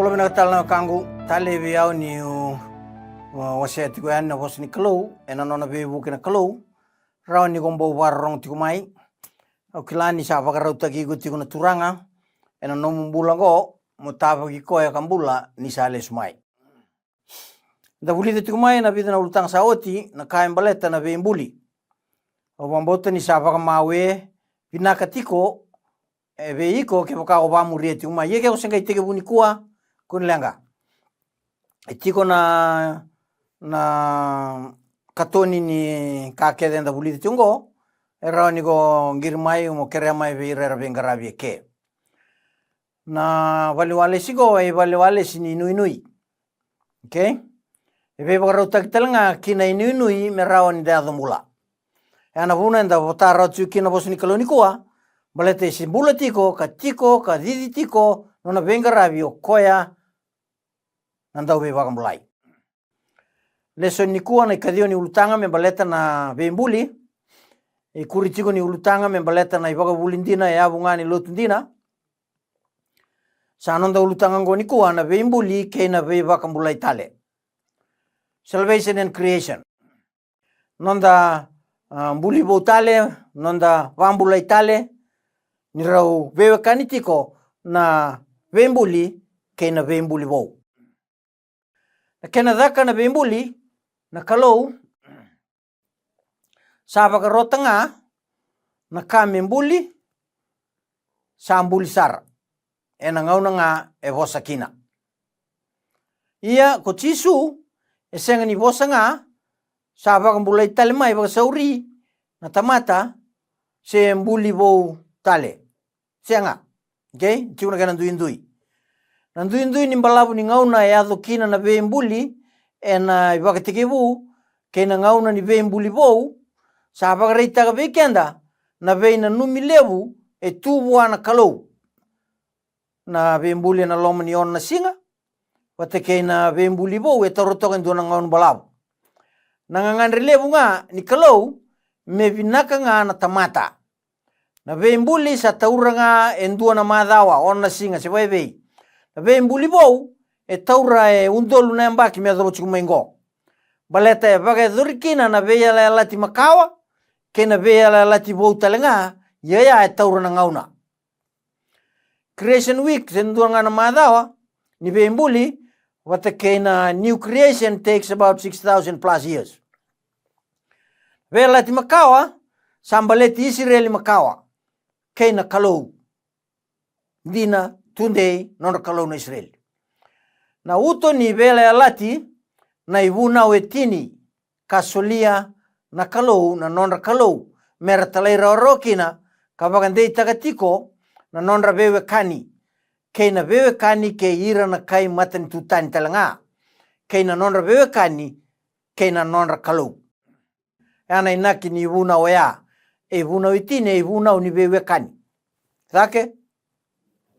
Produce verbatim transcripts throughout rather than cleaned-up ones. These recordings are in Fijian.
Vinaka tale na wekaqu, talei vei au niu wasea tiko yani na vosa ni Kalou ena nona veivuke na Kalou. Rawa ni ko bau vakarorogo tiko mai. Au kila ni sa vakarautaki iko tiko na Turaga ena nomu bula oqo, mo tavaki koya ka bula ni sa lesu mai. Da vulica tiko mai na vica na ulutaga sa oti, na ka e baleta na veibuli. Au vakabauta ni sa vakamawe vinaka tiko e vei iko kevaka o vakamuria tiko mai. Ia ke o se qai tekivu nikua, ko ni leqa. E tiko na, na katoni ni ka kece eda vulica tiko oqo, e rawa ni ko qiri mai mo kerea mai vei ira era veiqaravi eke. Na valewalesi oqo e valewalesi ni nuinui. Okay? E veivakarautaki tale ga ki na inuinui me rawa ni da yaco bula. E a na vuna eda vota rawa tiko kina na vosa ni Kalou nikua, baleta e se bula tiko, ka tiko, ka cici tiko nona veiqaravi o koya na dauveivakabulai. Lesoni nikua na ikaciwa ni ulutaga me baleta na veibuli. E kuri tiko ni ulutaga me baleta na ivakavuvuli dina e yavu ga ni lotu dina. Sa noda ulutaga oqo nikua na veibuli kei na veivakabulai tale. Salvation and creation. Noda, ah, buli vou tale, noda vakabulai tale, ni rau veiwekani tiko na veibuli kei na veibuli vou. Na kena caka na veibuli, na Kalou sa vakarota ga na ka me buli, sa buli sara ena gauna ga e vosa kina. Ia ko Jisu e sega ni vosa ga, sa vakabulai tale mai vakasauri na tamata, se buli vou tale. Sega. Okay? Tiko na kena duidui. Na duidui ni balavu ni gauna e yaco kina na veibuli ena ivakatekivu kei na gauna ni veibuli vou, sa vakaraitaka vei keda na veinanumi levu e tu vua na Kalou. Na veibuli ena loma ni ono na siga, vata kei na veibuli vou e taura toka e dua na gauna balavu. Na gagadre levu ga ni Kalou me vinaka ga na tamata. Na veibuli sa taura ga e dua na macawa, ono na siga se vakaevei. Na veibuli vou e taura e udolu na yabaki me yacova tiko mai oqo. Baleta e vakayacori kina na veiyalayalati makawa kei na veiyalayalati vou tale ga, ia ya e taura na gauna. Creation Week, se dua ga na macawa ni veibuli, vata kei na new creation takes about six thousand plus years. Veiyalayalati makawa sa baleti Isireli makawa kei na Kalou dina tudei, nodra Kalou na Isireli. Na uto ni veiyalayalati na ivunau e tini, ka solia na Kalou na nodra Kalou me ra talairawarawa kina, ka vakadeitaka tiko na nodra veiwekani, kei na veiwekani kei ira na kai matanitu tani tale ga, kei na nodra veiwekani kei na nodra Kalou. E a na inaki ni ivunau oya, e ivunau e tini, e ivunau ni veiwekani. Cake?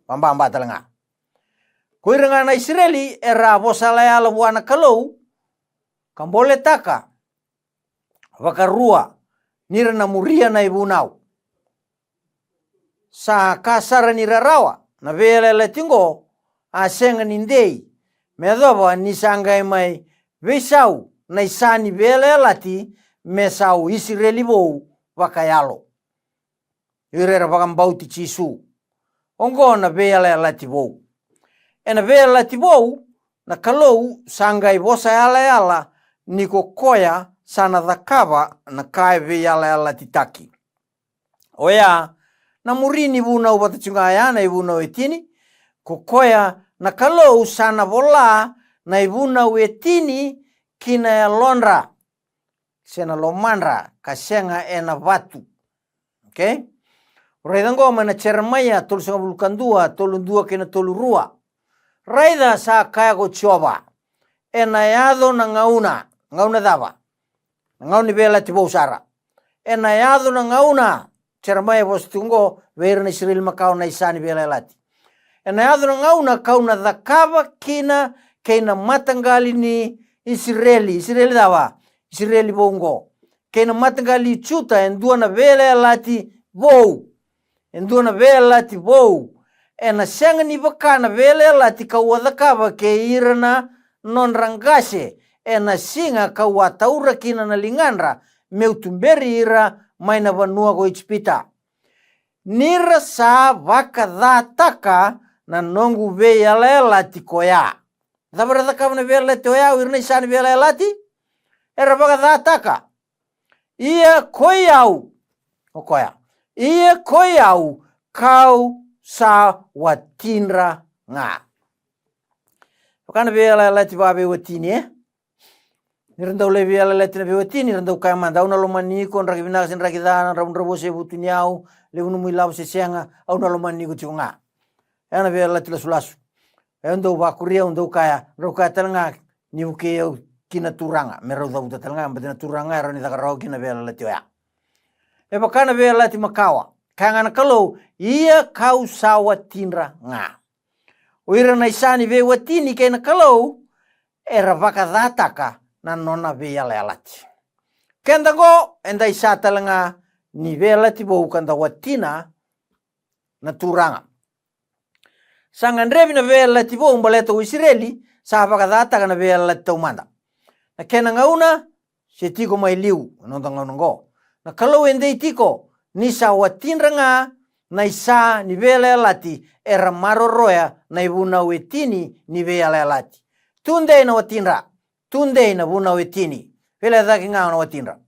Vababa tale ga. Ko ira ga na Isireli era a vosa yalayala vua na Kalou, ka boletaka vakarua ni ra na muria na ivunau. Sa ka sara ni rarawa na veiyalayalati oqo, a sega ni dei me yacova ni sa qai mai veisau na isa ni veiyalayalati me sa o Isireli vou vakayalo. Ira era vakabauti Jisu. Oqo na veiyalayalati vou. Ena veiyalayalati vou, na Kalou sa qai vosa yalayala ni ko koya sa na cakava na ka e veiyalayalatitaki. Oya, na muri ni vunau vata tiko ga ya na ivunau e tini, ko koya na Kalou sa na vola na ivunau e tini ki na yalodra, se na lomadra, ka sega ena vatu. Okay? Raica oqo mai na Jeremaia tolusagavulu ka dua, tolu dua kei na tolu rua. Raica sa kaya ko Jiova, ena yaco na gauna, gauna cava? Na gauna ni veiyalayalati vou sara. Ena yaco na gauna, Jeremaia e vosa tiko oqo vei ira na Isireli makawa na isa ni veiyalayalati. Ena yaco na gauna kau na cakava kina kei na mataqali ni Isireli. Isireli cava? Isireli vou oqo. Kei na mataqali i Juta e dua na veiyalayalati vou. E dua na veiyalayalati vou. ena sega ni vaka na veiyalayalati ka'u a cakava kei ira na nodra qase ena siga ka'u a taura kina na ligadra me'u tuberi ira mai na vanua ko Ijipita. Ni ra sa vakacataka na noqu veiyalayalati koya. Cava era cakava na veiyalayalati oya o ira na isa ni veiyalayalati? Era vakacataka. Ia koi au, o koya, ia koi au ka'u sa watidra ga. Vaka na veiyalayalati vakaveiwatini, e? Ni ra dau lai veiyalayalati na veiwatini, ra dau kaya mada, au na lomani iko, draki vinaka se draki ca, na dravudravua se vutuniyau, levu nomu ilavo se sega, au na lomani iko tiko ga. E na veiyalayalati lasulasu. E dau vakuria, au dau kaya, drau kaya tale ga, ni vukei au ki na Turaga, me rau cavuta tale ga, baleta na Turaga e rau ni caka rawa kina na veiyalayalati oya. E vaka na veiyalayalati makawa, kaya ga na Kalou, ia ka'u sa watidra ga. O ira na isa ni veiwatini kei na Kalou, era vakacataka na nona veiyalayalati. Keda qo, eda isa tale ga ni veiyalayalati vou ka da watina na Turaga. Sa gadrevi na veiyalayalati vou baleta o Isireli sa vakacataka na veiyalayalati taumada. Na kena gauna, se tiko mai liu, na noda gauna qo. Na Kalou e dei tiko, ni sa watidra ga na isa ni veiyalayalati era maroroya na ivunau e tini ni veiyalayalati. Tudei na watidra, tudei na vunau e tini. Veilecaki ga na watidra.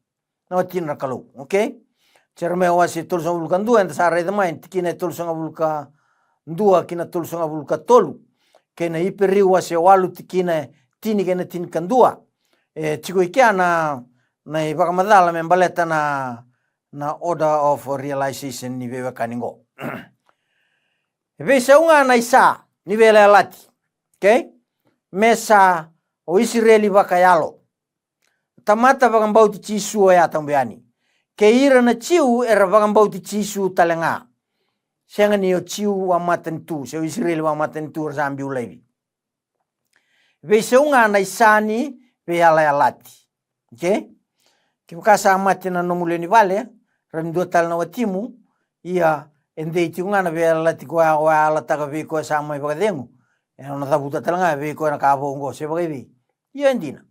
Na watidra na Kalou, okay? Jeremaia wase tolusagavulu ka dua, eda sa raica mai, tikina e tolusagavulu ka dua ki na tolusagavulu ka tolu. Kei na Iperiu wase walu tikina e tini kei na tinikadua. E tiko i kea na, na ivakamacala me baleta na, na order of realization ni veiwekani qo. E veisau ga na isa ni veiyalayalati, okay? Me sa o Isireli vakayalo. Tamata vakabauti Jisu oya tabu yani. Kei ira na Jiu era vakabauti Jisu tale ga. Sega ni o Jiu vakamatanitu, se o Isireli vakamatanitu era sa biu laivi. Veisau ga na isa ni veiyalayalati. Okay? Kevaka sa mate na nomu lewe ni vale, ra ni dua tale na watimu, ia e dei tiko ga na veiyalayalati koya o a yalataka vei koya sa mai vakacegu. E na cavuta tale ga vei koya na ka vou qo, se vakaivei. Ia e dina.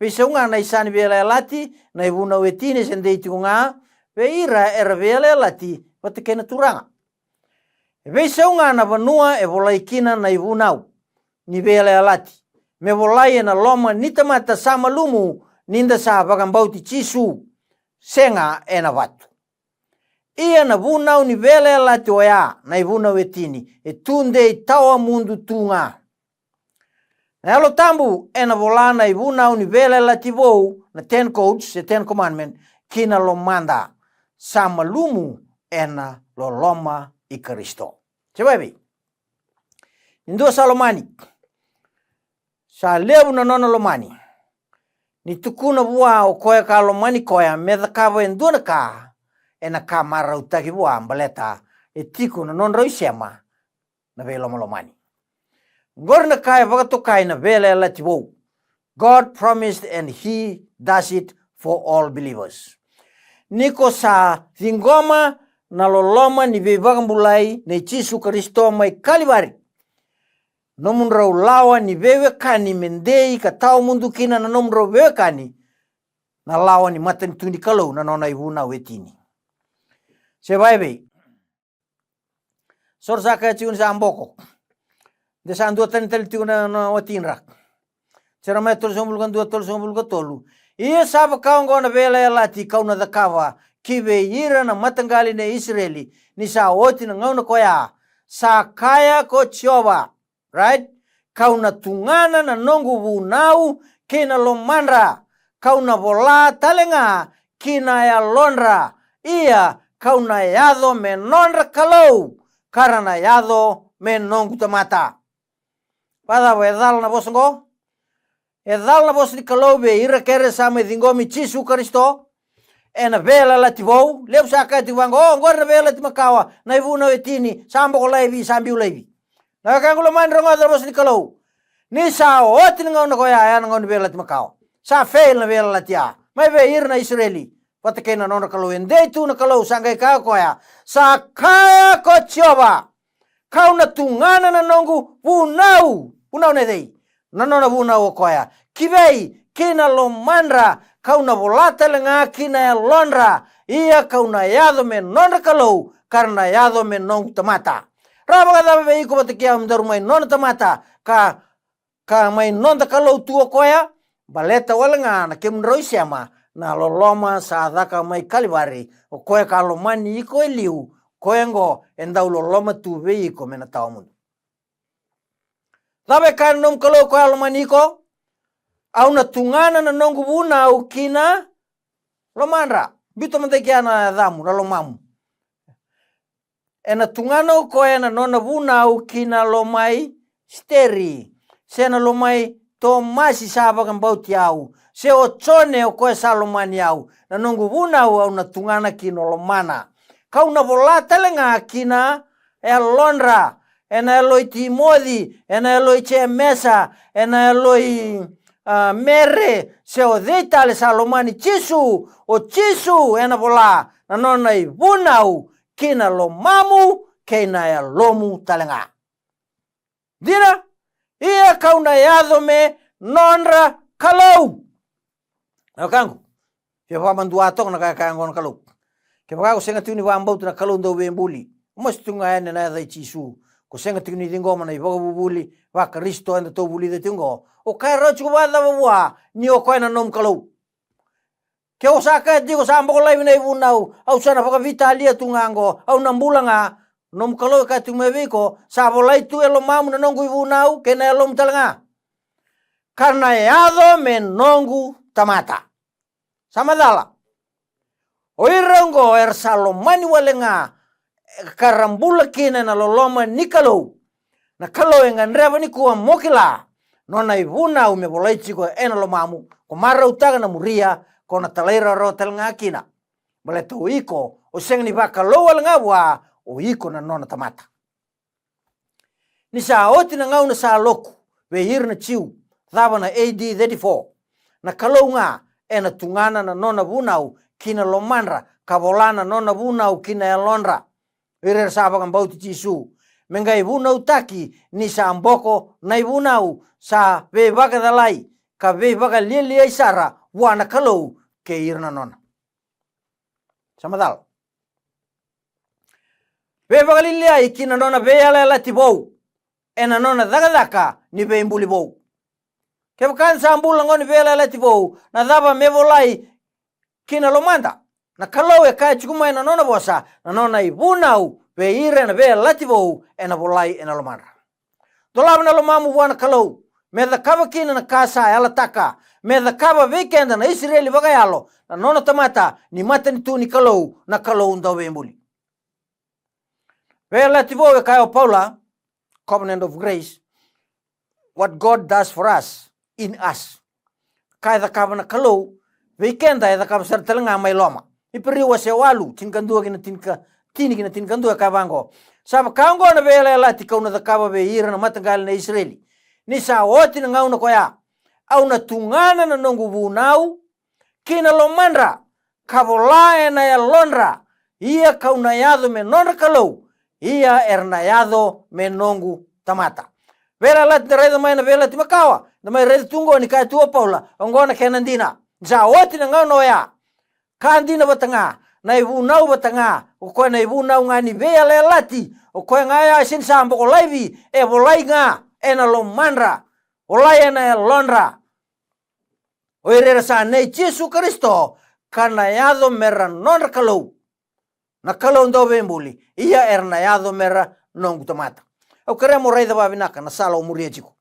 Veisau ga na isa ni veiyalayalati, na ivunau e tini se dei tiko ga vei ira era veiyalayalati vata kei na Turaga. E veisau ga na vanua e volai kina na ivunau ni veiyalayalati, me volai ena loma ni tamata sa malumu ni da sa vakabauti Jisu, sega ena vatu. Ia na vunau ni veiyalayalati oya, na ivunau e tini, e tudei tawamudu tu ga. Na Yalo Tabu ena vola na ivunau ni veiyalayalati vou, na Ten Codes, se Ten Commandment, ki na lomada, sa malumu ena loloma i Karisito. Se vakaevei? Ni dua sa lomani, sa levu na nona lomani. Ni tukuna vua o koya ka lomani koya me cakava e dua na ka, ena ka marautaki vua baleta e tiko na nodrau isema na veilomalomani. Qori na ka e vakatokai na veiyalayalati vou. God promised and he does it for all believers. Ni ko sa ciqoma na loloma ni veivakabulai nei Jisu Karisito mai Kalivari, nomudrau lawa ni veiwekani me dei ka tawamudu kina na nomudrau veiwekani, na lawa ni matanitu ni Kalou, na nona ivunau e tini. Se vakaevei? So ra sa kaya tiko ni sa boko. De sa dua tani tale tiko na, na watidra. Jeremaia tolusagavulu ka dua, tolusagavulu ka tolu. Ia sa vaka oqo na veiyalayalati ka'u na cakava ki vei ira na mataqali nei Isireli, ni sa oti na gauna koya, sa kaya ko Jiova, right? Ka'u na tugana na noqu vunau ki na lomadra, ka'u na vola tale ga ki na yalodra, ia ka'u na yaco me nodra Kalou, ka ra na yaco me noqu tamata. Vakacava, e cala na vosa oqo? E cala na vosa ni Kalou vei ira kece sa mai ciqomi Jisu Karisito ena veiyalayalati vou? Levu sa kaya tiko vaqo, o, oqori na veiyalayalati makawa, na ivunau e tini, sa boko laivi, sa biu laivi. Na wekaqu lomani, rogoca na vosa ni Kalou. Ni sa oti na gauna koya, ya na gauna ni veiyalayalati makawa. Sa fail na veiyalayalati ya mai vei ira na Isireli vata kei na nodra Kalou. E dei tu na Kalou, sa qai kaya o koya, sa kaya ko Jiova, Kau na tugana na noqu vunau. Vunau na cei? Na nona vunau o koya. Ki vei? Ki na lomadra. Kau na vola tale ga ki na yalodra. Ia kau na yaco me nodra Kalou, ka ra na yaco me noqu tamata. Ra vakacava vei iko vata kei au me daru mai nona tamata, ka, ka mai noda Kalou tu o koya? Baleta wale ga na kemudrau isema, na loloma sa caka mai Kalivari, o koya ka lomani iko e liu, koya oqo e dau loloma tu vei iko me na tawa mudu. Cava e kaya na nomu Kalou o koya a lomani iko? Au na tugana na noqu vunau ki na lomadra. Biuta mada i kea na yacamu, na lomamu. Ena tugana o koya na nona vunau ki na lomai Siteri, se na lomai Tomasi sa vakabauti au, se o Jone o koya sa lomani au. Na noqu vunau au na tugana ki na lomana. Kau na vola tale ga ki na yalodra, ena yaloi Timoci, ena yaloi Jemesa, ena yaloi, a, Mere, se o cei tale sa lomani Jisu, o Jisu ena vola na nona ivunau ki na lomamu kei na yalomu tale ga. Dina, ia kau na yaco me nodra Kalou. Na wekaqu, via vakamadua toka na ka e kaya oqo na Kalou. Kevaka ko sega tiko ni vakabauta na Kalou dauveibuli, o masu tiko ga yani ena yaca i Jisu. Ko sega tiko ni ciqoma na ivakavuvuli vaKarisito eda tou vulica tiko oqo, o kaya rawa tiko vakacava vua ni o koya na nomu Kalou? Ke o sa kaya tiko, sa boko laivi na ivunau, au sa na vakaveitalia tu ga oqo, au na bula ga. Nomu Kalou e kaya tiko mai vei iko, sa volai tu e lomamu na noqu ivunau kei na yalomu tale ga. Ka na yaco me noqu tamata. Sa macala. O ira oqo era sa lomani wale ga, ka ra bula kina ena loloma ni Kalou. Na Kalou e gadreva nikua mo kila, nona ivunau me volai tiko ena lomamu, ko marautaka na muria, ko na talairawarawa tale ga kina. Baleta o iko, o sega ni vakalou wale ga vua, o iko na nona tamata. Ni sa oti na gauna sa loku vei ira na Jiu, cava na A D thirty-four, na Kalou ga ena tugana na nona vunau ki na lomadra, ka vola na nona vunau ki na yalodra. O ira era sa vakabauti Jisu, me qai vunautaki ni sa boko na ivunau, sa veivakacalai ka veivakalialiai sara vua na Kalou kei ira na nona. Sa macala. Veivakalialiai ki na nona veiyalayalati vou ena nona cakacaka ni veibuli vou. Kevaka eda sa bula oqo ni veiyalayalati vou, na cava me volai ki na lomada? Na Kalou e kaya tiko mai na nona vosa, na nona ivunau vei ira ena veiyalayalati vou ena volai ena lomadra. Dolava na lomamu vua na Kalou, me cakava kina na ka sa yalataka me cakava vei keda na Isireli vakayalo, na nona tamata ni matanitu ni Kalou, na Kalou dauveibuli. Veiyalayalati vou e kaya o Paula, covenant of grace, what God does for us, in us. Ka e cakava na Kalou vei keda e cakava sara tale ga mai loma. Iperiu wase walu, tinikadua ki na tinika, tini ki na tinikadua e kaya vaqo: Sa vaka oqo na veiyalayalati kau na cakava vei ira na mataqali na Isireli ni sa oti na gauna ko ya. Au na tugana na noqu vunau ki na lomadra, ka vola ena yalodra, ia kau na yaco me nodra Kalou, ia era na yaco me noqu tamata. Veiyalayalati da raica mai na Veiyalayalati Makawa, da mai raica tu oqo ni kaya tu o Paula, oqo na kena dina. Ni sa oti na gauna oya, ka dina vata ga, na ivunau vata ga, o koya na ivunau ga ni veiyalayalati, o koya ga oya e sega ni sa boko laivi, e volai ga ena lomadra, volai ena yalodra. O ira era sa nei Jisu Karisito, ka na yaco mera nodra Kalou, na Kalou dauveibuli, ia era na yaco mera noqu tamata. Au kerea mo raica vakavinaka na sala o muria tiko.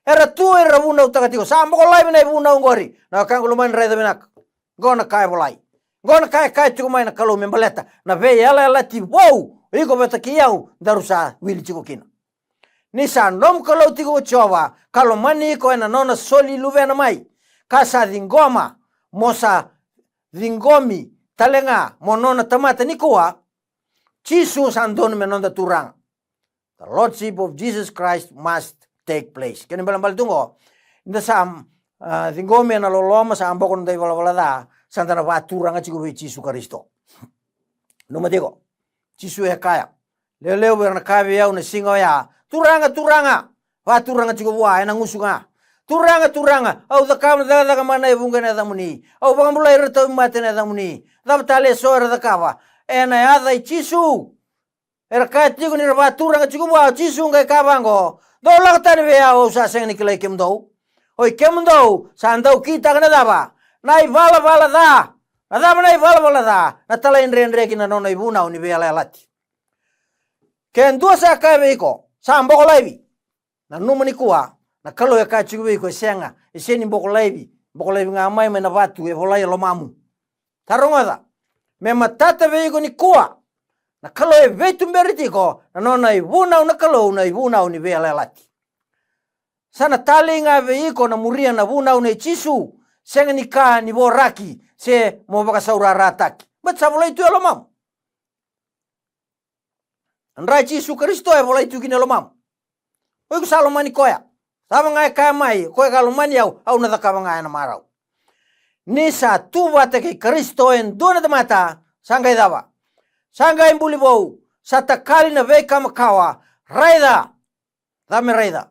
Era tu era vunautaka tiko, sa boko laivi na ivunau oqori. Na wekaqu lomani, raica vinaka. Qo na ka e volai. Qo na ka e kaya tiko mai na Kalou me baleta na veiyalayalati vou, o iko vata kei au daru sa wili tiko kina. Ni sa nomu Kalou tiko ko Jiova, ka lomani iko ena nona soli luvena mai, ka sa ciqoma mo sa ciqomi tale ga mo nona tamata nikua. Jisu sa donu me noda Turaga. The Lordship of Jesus Christ must take place. Kena ibalebale tu oqo, ni da sa, ah, ciqomi ena loloma, sa boko na noda ivalavala ca, sa da na vakaturaga tiko vei Jisu Karisito. Nanuma tiko, Jisu e kaya, Lewe levu era na kaya vei au na siga oya, "Turaga, Turaga, vakaturaga tiko vua ena gusu ga. Turaga, Turaga, au cakava na cakacaka mana e vuqa ena yacamuni. Au vakabulai ira tauvimate ena yacamuni. Cava tale eso era cakava ena yaca i Jisu?" Era kaya tiko ni ra vakaturaga tiko vua, o Jisu qai kaya vaqo, "Dou lako tani vei au, au sa sega ni kilai kemudou. Oi kemudou sa dau kitaka na cava? Na ivalavala ca. Na cava na ivalavala ca? Na talaidredre ki na nona ivunau ni veiyalayalati." Ke dua sa kaya vei iko, "Sa boko laivi." Nanuma nikua, na Kalou e kaya tiko vei iko, "E sega, e sega ni boko laivi. Boko laivi ga mai, mai na vatu e volai e lomamu." Ta rogoca, me matata vei iko nikua, na Kalou e veituberi tiko na nona ivunau, na Kalou na ivunau ni veiyalayalati. Sa na talei ga vei iko na muria na vunau nei Jisu, sega ni ka ni voraki se mo vakasaurarataki. Baleta sa volai tu e lomamu. Na dra i Jisu Karisito e volai tu kina e lomamu. O iko sa lomani koya. Cava ga e kaya mai, koya ka lomani au, au na cakava ga ena marau. Ni sa tu vata kei Karisito e dua na tamata, sa qai cava? Sa qai buli vou, sa takali na veika makawa. Raica, cava me raica?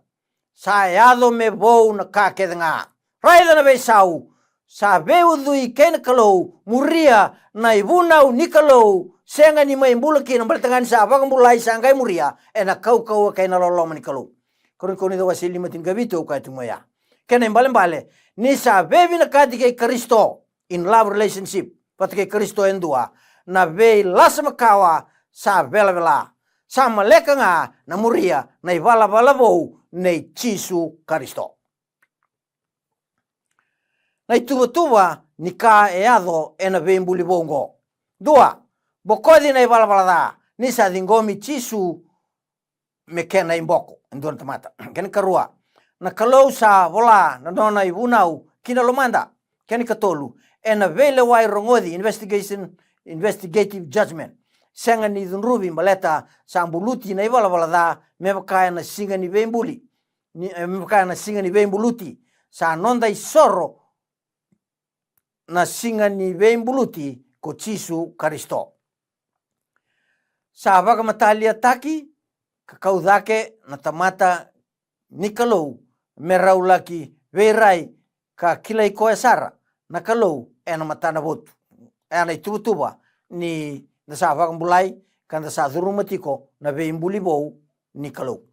Sa yaco me vou na ka kece ga. Raica na veisau, sa veiucui kei na Kalou, muria na ivunau ni Kalou, sega ni mai bula kina, baleta ga ni sa vakabulai, sa qai muria ena kaukauwa kei na loloma ni Kalou. Korinica wase lima tinikavitu, au kaya tu mai ya. Kena ibalebale, ni sa veivinakati kei Karisito, in love relationship, vata kei Karisito e dua, na veilasa makawa sa velavela. Sa maleka ga na muria na ivalavala vou nei Jisu Karisito. Na ituvatuva ni ka e yaco ena veibuli vou oqo. Dua, bokoci na ivalavala ca ni sa ciqomi Jisu me kena iboko e dua na tamata. Kena ikarua, na Kalou sa vola na nona ivunau ki na lomada. Kena ikatolu, ena veilewai rogoci, investigation, investigative judgment. Sega ni cudruvi baleta sa buluti na ivalavala ca me vaka ena siga ni veibuli. Ni, eh, me vaka ena siga ni veibuluti. Sa noda isoro na siga ni veibuluti ko Jisu Karisito. Sa vakamataliataki ka kau cake na tamata ni Kalou me rau laki veirai ka kilai koya sara na Kalou ena matana votu. Ena ituvatuva ni da sa vakabulai ka da sa curuma tiko na veibuli vou ni Kalou.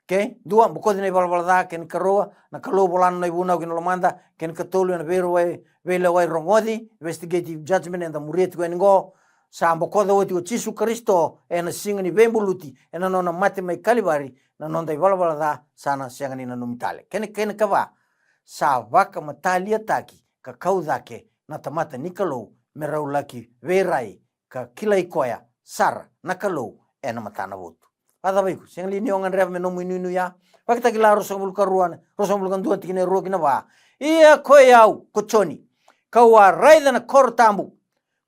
Okay? Dua, bokoci na ivalavala ca, kena ikarua, na Kalou vola na nona ivunau ki na lomada, kena ikatolu, ena veilewai, veilewai rogoci, investigative judgment, eda muria tiko yani oqo, sa bokoca oti o Jisu Karisito ena siga ni veibuluti, ena nona mate mai Kalivari, na noda ivalavala ca sa na sega ni nanumi tale. Kena, kena ikava, sa vakamataliataki ka kau cake na tamata ni Kalou me rau laki veirai ka kilai koya sara na Kalou ena matana votu. Vacava iko, sega li ni o gadreva me nomu inuinui ya? Vakatakila ruasagavulu ka rua, ruasagavulu ka dua, tikina e rua ki na va. Ia koi au ko Joni, kau a raica na koro tabu,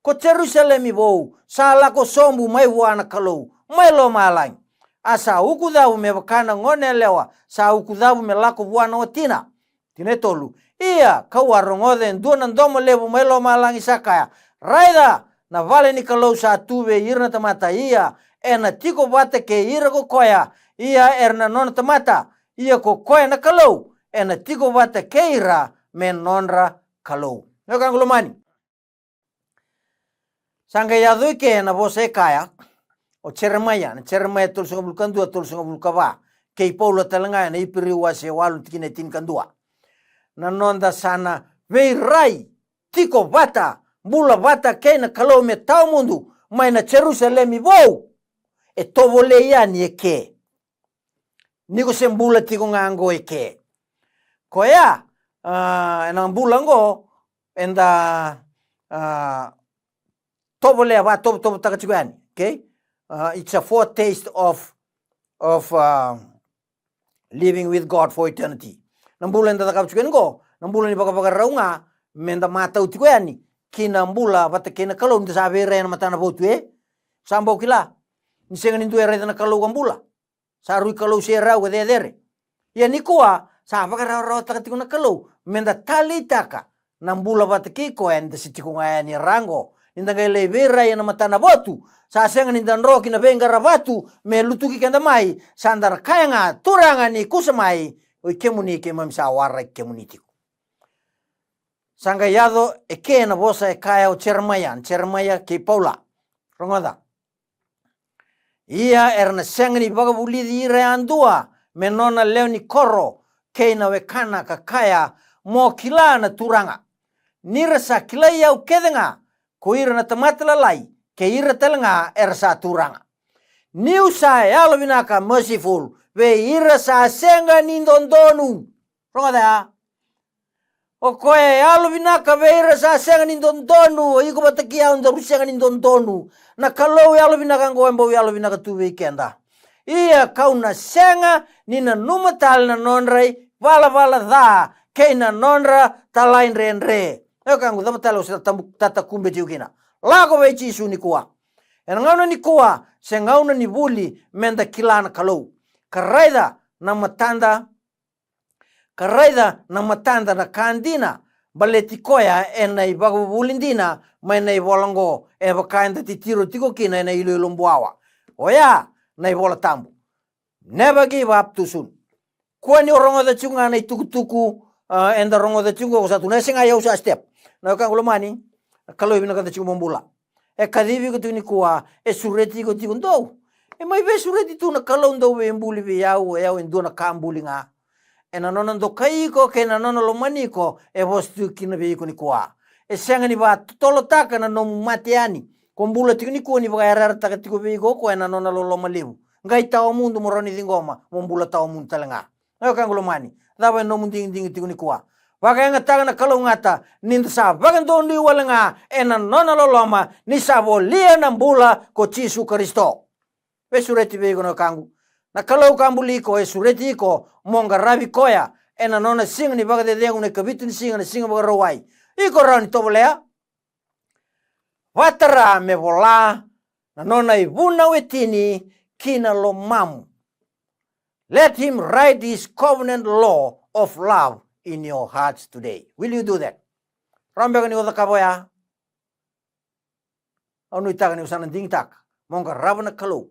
ko Jerusalemi vou, sa lako sobu mai vua na Kalou mai lomalagi. A sa ukucavu me vaka na gone yalewa sa ukucavu me lako vua na watina. Tikina e tolu. Ia kau a rogoca e dua na domo levu mai lomalagi sa kaya, raica, na vale ni Kalou sa tu vei ira na tamata, ia ena tiko vata kei ira ko koya, ia era na nona tamata, ia ko koya na Kalou ena tiko vata kei ira me nodra Kalou. Na wekaqu lomani, sa qai yaco i ke na vosa e kaya o Jeremaia, na Jeremaia tolusagavulu ka dua, tolusagavulu ka va, kei Paula tale ga ena Iperiu wase walu, tikina e tinikadua. Na noda sa na veirai tiko vata, bula vata kei na Kalou me tawa mudu mai na Jerusalemi vou e tovolei yani e ke. Ni ko se bula tiko ga oqo e ke. Koya, ah, ena bula oqo eda, ah, tovolea, vakatovotovotaka tiko yani, okay? Ah, it's a foretaste of, of, ah, living with God for eternity. Na bula eda cakava tiko yani oqo, na bula ni vakavakarau ga, meda matau tiko yani ki na bula vata kei na Kalou nida sa veirai ena matana votu, e? Sa bau kila ni sega ni dua e raica na Kalou ka bula. Sa rui Kalou se rau ka cecere. Ia nikua sa vakarawarawataka tiko na Kalou meda taleitaka na bula vata kei koya nida se tiko ga yani e ra oqo, ni da qai lai veirai ena matanavotu, sa sega ni da dro ki na veiqaravatu me lutuki keda mai, sa da na kaya ga, Turaga ni kusa mai, o i kemuni keimami sa waraki kemuni tiko. Sa qai yaco e ke na vosa e kaya o Jeremaia, Jeremaia kei Paula. Rogoca. Ia era na sega ni vakavulici ira yadua me nona lewe ni koro kei na wekana ka kaya, Mo kila na Turaga. Ni ra sa kilai au kece ga ko ira na tamata lalai, kei ira tale ga era sa turaga. Niu sa yalovinaka, merciful, vei ira sa sega ni dodonu. Rogoca ya. O koya e yalovinaka vei ira sa sega ni dodonu, o iko vata kei au daru sega ni dodonu. Na Kalou yalovinaka oqo e bau yalovinaka tu vei keda. Ia kau na sega ni nanuma tale na nodra ivalavala ca kei na nodra talaidredre. E wekaqu, cava tale au sa tabu-, tatakube tiko kina? Lako vei Jisu nikua. Ena gauna nikua se gauna ni vuli, meda kila na Kalou, ka raica na matada, ka raica na matada na ka dina, baleti koya ena ivakavuvuli dina mai na ivola oqo, e vaka eda titiro tiko kina ena iloilo buawa. Oya na iVola Tabu. Never give up too soon. Kua ni o rogoca tiko ga na itukutuku, ah, eda rogoca tiko qo, ko sa tu na, e sega, au sa step. Na wekaqu lomani, na Kalou e vinakata tiko mo bula. E kacivi iko tiko nikua, e sureti iko tiko, dou. E mai veisureti tu na Kalou dau veibuli vei au, e au e dua na ka buli ga. Ena nona dokai iko kei na nona lomani iko, e vosa tiko kina vei iko nikua. E sega ni vakatotolotaka na nomu mate yani. Ko bula tiko nikua ni vakayarayarataka tiko vei iko o koya na nona loloma levu. Qai tawa mudu mo rawa ni ciqoma, mo bula tawa mudu tale ga. Na wekaqu lomani, cava e nomu digidigi tiko nikua? Vakayagataka na kalougata ni da sa vakadonui wale ga ena nona loloma, ni sa volia na bula ko Jisu Karisito. Veisureti vei iko na wekaqu. Na Kalou ka buli iko e sureti iko mo qaravi koya ena nona siga ni vakacecegu, na ikavitu ni siga, na Siga Vakarauwai. Iko rawa ni tovolea. Vatara me vola na nona ivunau e tini ki na lomamu. Let him write his covenant law of love in your hearts today. Will you do that? Rawa beka ni o cakava oya? Au nuitaka ni o sa na digitaka mo qarava na Kalou.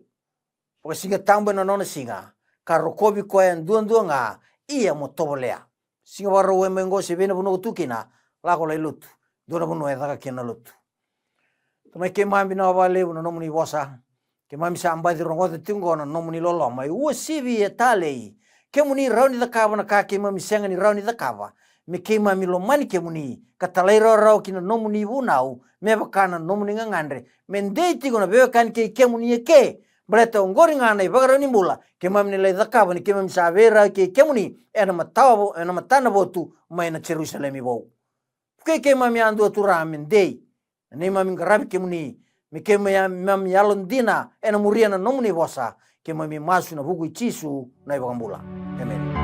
Vakasigatabu ena nona siga, ka rokovi koya duadua ga, ia mo tovolea. Siga Vakarauwai mai oqo, se vei na vanua o tu kina, lako lai lotu. Dua na vanua e caka kina na lotu. Tamai keimami, vinaka vakalevu na nomuni vosa. Keimami sa baci rogoca tiko oqo na nomuni loloma e uasivi, e talei. Kemuni rawa ni cakava na ka keimami sega ni rawa ni cakava. Me keimami lomani kemuni ka talairawarawa ki na nomuni vunau, me vaka na nomuni gagadre, me dei tiko na veiwekani kei kemuni eke. Baleta oqori ga na ivakarau ni bula keimami na lai cakava ni keimami sa veirau kei kemuni ena matawa vo-, ena matanavotu mai na Jerusalemi Vou. Vukei keimami yadua, Turaga, me dei na neimami qaravi kemuni, me keimami yalodina ena muria na nomuni vosa. Keimami masu ena vuku i Jisu na iVakabula. Emeni.